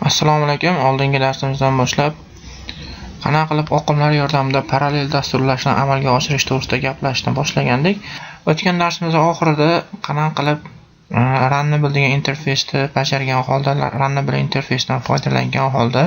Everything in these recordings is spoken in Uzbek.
Assalomu alaykum. Oldingi darsimizdan boshlab qanaqa qilib oqimlar yordamida parallel dasturlashni amalga oshirish to'g'risida gaplashishni boshlagandik. O'tgan darsimiz oxirida qanaqa qilib Runnable degan interfeysni bajargan holda, Runnable interfeysdan foydalangan holda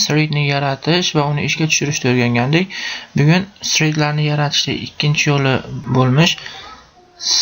threadni yaratish va uni ishga tushirishni o'rgangandik. Bugun threadlarni yaratishning ikkinchi yo'li bo'lmish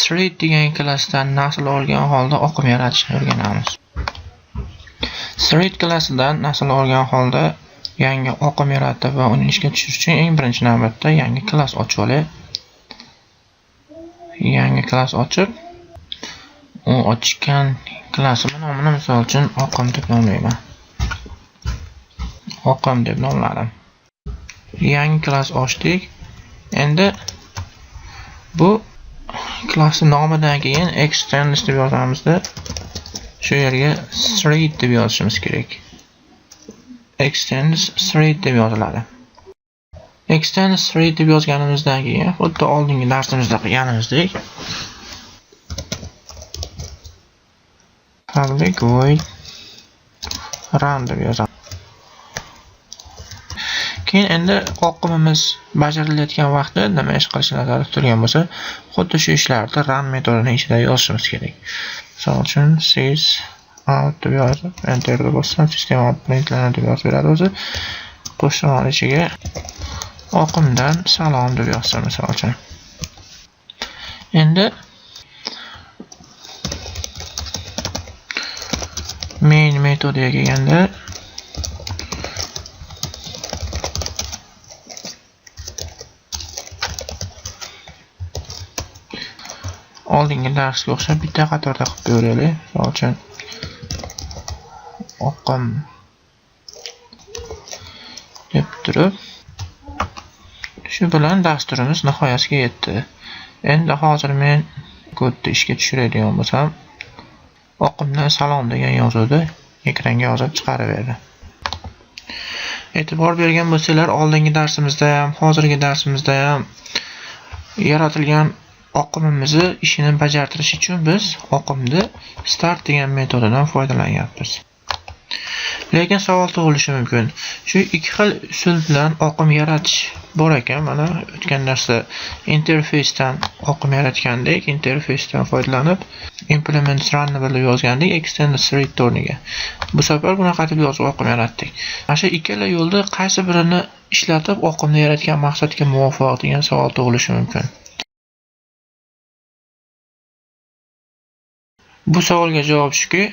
thread degan klassdan nasl olgan holda oqim yaratishni o'rganamiz. Thread klassidan nasl olgan holda yangi oqim yaratib va uni ishga tushirish uchun eng birinchi navbatda yangi klass ochib olaylik. Yangi klass ochib, u ochgan klassimni nomini misol uchun oqim deb nomlayman. Oqim deb nomladim. Yangi klass ochdik. Endi bu klassning nomidan keyin extends deb yozamizda, shu yerga thread deb yozishimiz kerak. Extends thread deb yoziladi. Extends thread deb yozganimizdan keyin xuddi oldingi darsimizda qilganimizdek public void run deb yozamiz. Keyin endi oqimimiz bajarilayotgan vaqtda nima ish qilishi nazarda tutilgan bo'lsa, xuddi shu ishlarni run metodini ichida yozishimiz kerak. Misol uchun sys out deb yozib, enter deb bossam, system out println deb yozib beradi o'zi. Qo'shtirnoq ichiga oqimdan salom deb yozsam misol uchun. Endi main metodiga kelganda oldingi darsga o'xshab bitta qatorda qilib ko'raylik. Misol uchun oqim deb turib, shu bilan dasturimiz nihoyasiga yetdi. Endi hozir men kodni ishga tushiradigan bo'lsam, oqimdan salom degan yozuvni ekranga yozib chiqarib berdi. E'tibor bergan bo'lsanglar, oldingi darsimizda ham, hozirgi darsimizda ham yaratilgan oqimimizni ishini bajartirish uchun biz oqimni start degan metodidan foydalanyapmiz. Lekin savol tug'ilishi mumkin. Shu ikki xil usul bilan oqim yaratish bor ekan. Mana o'tgan darsda interfeysdan oqim yaratgandik, interfeysdan foydalanib implement runnable deb yozgandik extended thread o'rniga. Bu safar bunaqa deb yozib oqim yaratdik. Mana shu ikkala yo'lda qaysi birini ishlatib oqimni yaratgan maqsadga muvofiq degan savol tug'ilishi mumkin. Bu savolga javob shuki,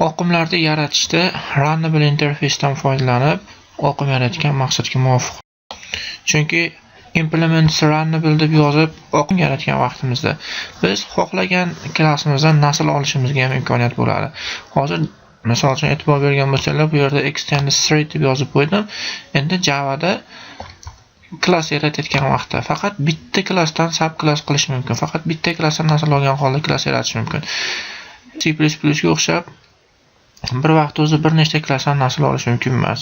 oqimlarni yaratishda Runnable interfeysdan foydalanib oqim yaratgan maqsadga muvofiq. Chunki implement runnable deb yozib oqim yaratgan vaqtimizda biz xohlagan klassimizdan nasl olishimizga ham imkoniyat bo'ladi. Hozir misol uchun e'tibor bergan bo'lsanglar, bu yerda extended thread deb yozib qo'ydim. Endi Java'da klass yaratayotgan vaqtda faqat bitta klassdan subklass qilish mumkin. Faqat bitta klassdan nasl olgan holda klass yaratish mumkin. C++ ga o'xshab bir vaqt o'zi bir nechta klassdan nasl olish mumkin emas.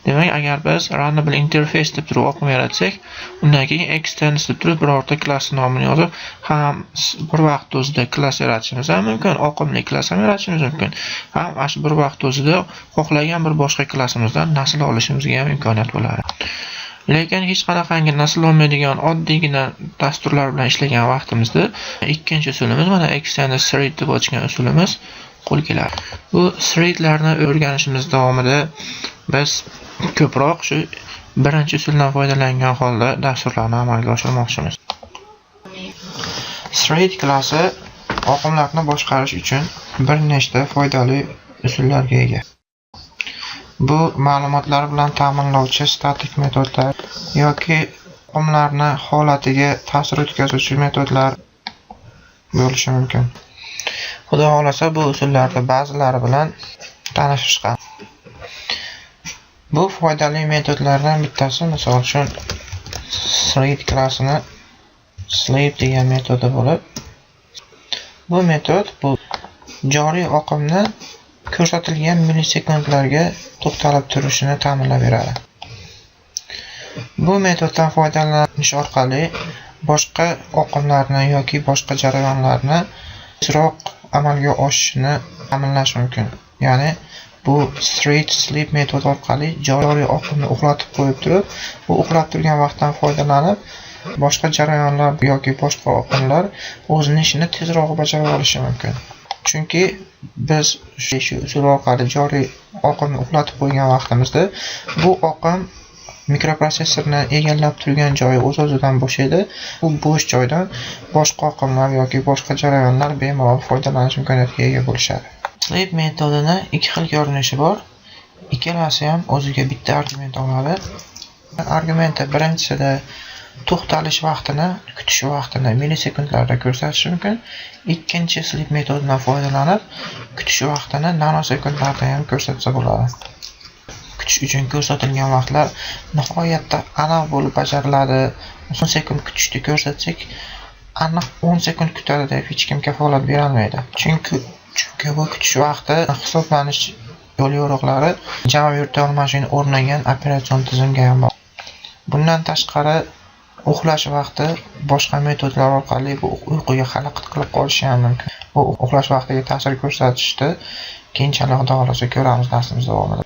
Demak, agar biz Runnable interface deb turib oqim yaratsak, undan keyin extends deb turib birorta klass nomini yozib, ham bir vaqt o'zida klass yaratishimiz ham mumkin, oqimli klass ham yaratishimiz mumkin. Ham ana shu bir vaqt o'zida xohlagan bir boshqa klassimizdan nasl olishimizga ham imkoniyat bo'ladi. Lekin hech qanaqangi nasl olmaydigan oddiygina dasturlar bilan ishlagan vaqtimizda ikkinchi usulimiz, mana extended thread deb ochgan usulimiz qo'l keladi. Bu threadlarni o'rganishimiz davomida biz ko'proq shu birinchi usuldan foydalangan holda dasturlarni amalga oshirmoqchimiz. Thread klassi oqimlarni boshqarish uchun bir nechta foydali usullarga ega. Bu ma'lumotlar bilan ta'minlovchi statik metodlar yoki oqimlarni holatiga ta'sir o'tkazuvchi metodlar bo'lishi mumkin. Xudo xohlasa bu usullarning ba'zilari bilan tanishib chiqamiz. Bu foydali metodlardan bittasi, misol uchun thread klassini sleep degan metodi bo'lib, bu metod bu joriy oqimni ko'rsatilgan millisekundlarga to'xtalib turishini ta'minlab beradi. Bu metoddan foydalanish orqali boshqa oqimlarni yoki boshqa jarayonlarni tezroq amalga oshishini ta'minlash mumkin. Ya'ni Bu thread sleep metodi orqali joriy oqimni uxlatib qo'yib turib, bu uxlab turgan vaqtdan foydalanib boshqa jarayonlar yoki boshqa oqimlar o'zining ishini tezroq bajarib olishi mumkin. Chunki biz shu usul orqali joriy oqimni uxlatib qo'ygan vaqtimizda bu oqim mikroprosessorni egallab turgan joyi o'z-o'zidan bo'shaydi. Bu bo'sh joydan boshqa oqimlar yoki boshqa jarayonlar bemalol foydalanish imkoniyatiga ega bo'lishadi. Sleep metodini ikki xil ko'rinishi bor. Ikkalasi ham o'ziga bitta argument oladi. Argumenti birinchisida to'xtalish vaqtini, kutish vaqtini millisekundlarda ko'rsatish mumkin. Ikkinchi sleep metodidan foydalanib, kutish vaqtini nanosekundlarda ham ko'rsatsa bo'ladi. Kutish uchun ko'rsatilgan vaqtlar nihoyatda aniq bo'lib bajariladi. 10 sekund kutishni ko'rsatsak, aniq 10 sekund kutadi deb hech kim kafolat bera olmaydi. Chunki bu kutish vaqti hisoblanish yo'l-yo'riqlari Java Virtual Machine o'rnagan operatsion tizimga ham bog'liq. Bundan tashqari uxlash vaqti boshqa metodlar orqali bu uyquga xalaqit qilib qolishi ham mumkin. Bu uxlash vaqtiga ta'sir ko'rsatishni keyinchalik Xudo xohlasa ko'ramiz darsimiz davomida.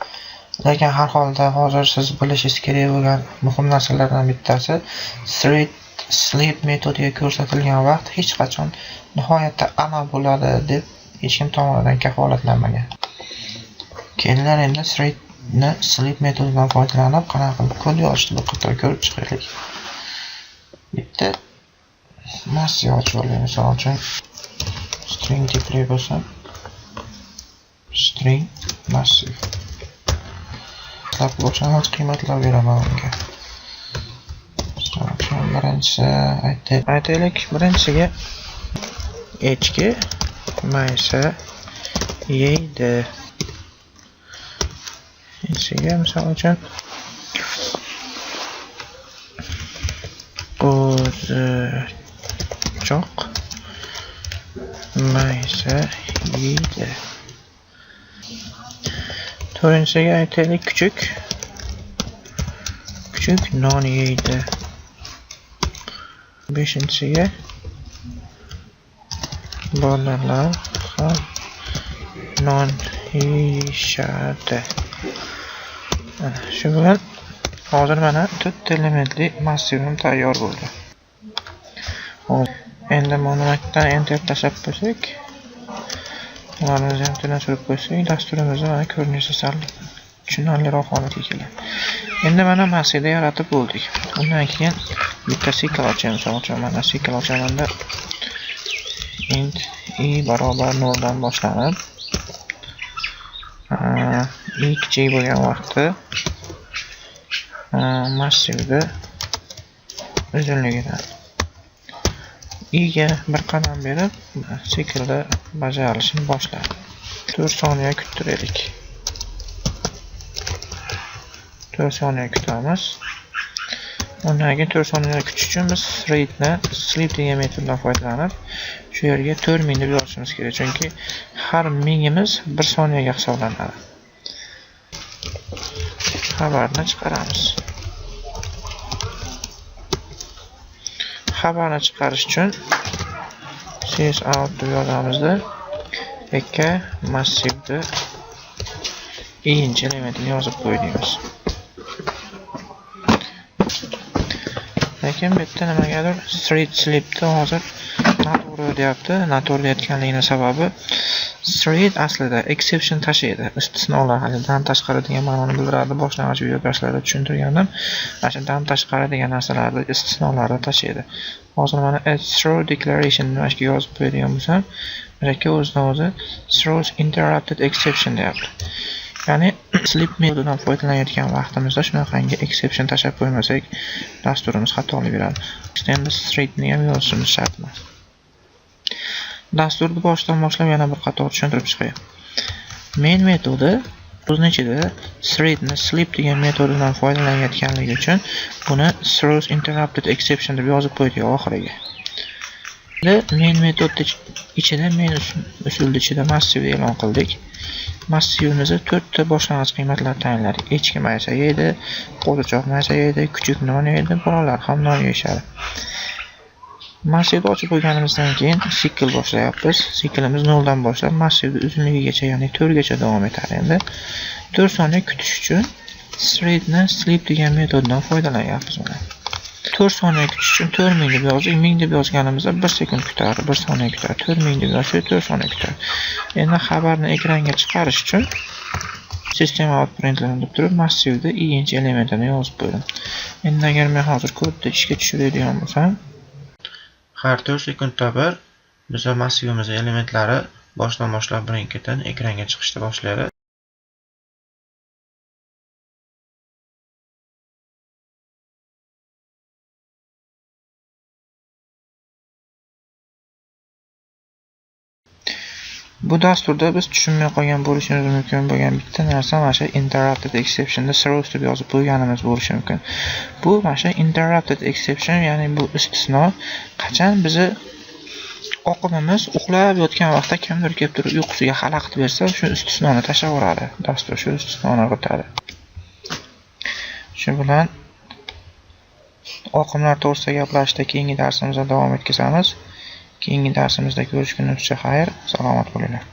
Lekin har holda hozir siz bilishingiz kerak bo'lgan muhim narsalardan bittasi thread sleep metodiga ko'rsatilgan vaqt hech qachon nihoyatda aniq bo'ladi deb hech kim tomonidan kafolatlanmagan. Kelinglar endi threadni sleep metodidan foydalanib qanaqa qilib kod yozishni bir qator ko'rib chiqaylik. Bitta massiv ochib olaylik, misol uchun string tipli bo'lsa string massiv. Boshlang'ich qiymatlar beraman unga. Misol uchun birinchisi aytaylik, birinchisiga echki maysa yeydi. Ikkinchisiga misol uchun qo'zichoq maysa yeydi. To'rtinchisiga aytaylik kuchuk non yeydi. Beshinchisiga bolalar ham non yeyishadi. Mana shu bilan hozir mana 4 elementli massivim tayyor bo'ldi. Hop, endi monomatdan enter tashlab qo'ysak, ularimizni ham tildan surib qo'ysak, dasturimizni mana ko'rinishi sal tushunarliroq holatga keladi. Endi mana massivni yaratib bo'ldik. Undan keyin bitta sikl ochamiz. Misol uchun mana sikl ochamanda int i barobar 0 dan boshlanib i kichik bo'lgan vaqtda massivni uzunligidan i ga bir qadam berib siklda bajarilishini boshladi. 4 soniya kuttiraylik. 4 soniya kutamiz. Undan keyin 4 soniya kutish uchun biz threadni sleep degan metoddan foydalanib shu yerga 4000 deb yozishimiz kerak, chunki har mingimiz 1 soniyaga hisoblanadi. Xabarni chiqaramiz. Xabarni chiqarish uchun sysout deb yozamizda eka massivni i'inchi elementini yozib qo'ydingiz. Lekin bu yerda nimagadir thread sleepni hozir noto'g'ri deyapti. Noto'g'ri deyotganligining sababi thread aslida exception tashiydi. Istisnolar, hali dan tashqari degan ma'noni bildiradi. Boshlang'ich video darslarda tushuntirgandim. Ana shu dan tashqari degan narsalarni, istisnolarni tashiydi. Hozir mana throw declaration nima shu yozib qo'yadigan bo'lsam, mana shu o'zidan o'zi throws interrupted exception deyapti. Ya'ni sleep metodidan foydalanayotgan vaqtimizda shunaqangi exception tashlab qo'ymasak, dasturimiz xatolik beradi. Endi threadni ham yozishimiz shart emas. Dasturni boshidan boshlab yana bir qator tushuntirib chiqay. Main metodi o'zining ichida threadni sleep degan metodidan foydalanayotganligi uchun buni throws interrupted exception deb yozib qo'ydik oxiriga. Endi main metod ichida main usulni ichida massiv e'lon qildik. Massivimizda 4 ta boshlang'ich qiymatlar tayinladik. Echki maysa yeydi, qo'zichoq maysa yeydi, kuchuk non yeydi, bolalar ham non yeyishadi. Massivni ochib qo'yganimizdan keyin sikl boshlayapmiz. Siklimiz 0 dan boshlab massivni uzunligigacha, ya'ni 4 gacha davom etadi endi. 4 soniya kutish uchun threadni sleep degan metoddan foydalanyapmiz mana. 4 soniya kutish uchun 4000 deb yozdik. 1000 deb yozganimizda 1 sekund kutardi, 1 soniya kutardi. 4000 deb yozsak 4 soniya kutardi. Endi xabarni ekranga chiqarish uchun System out println deb turib massivda i-inchi elementini yozib qo'ydim. Endi agar men hozir kodni ishga tushiradigan bo'lsam, har 4 sekundda bir biza massivimiz elementlari boshdan boshlab birin-ketin ekranga chiqishni boshlaydi. Bu dasturda biz tushunmay qolgan bo'lishimiz mumkin bo'lgan bitta narsa mana shu interrupted exception'da throws deb yozib qo'yganimiz bo'lishi mumkin. Bu mana shu interrupted exception, ya'ni bu istisno qachon bizni oqimimiz uxlab yotgan vaqtda kimdir kelib turib uyqusiga xalaqit bersa, shu istisnoni tashlab yuboradi. Dastur shu istisnoni o'tadi. Shu bilan oqimlar to'g'risida gaplashishda keyingi darsimizda davom etkazamiz. Keyingi darsimizda ko'rishgunimizcha xayr, salomat bo'linglar.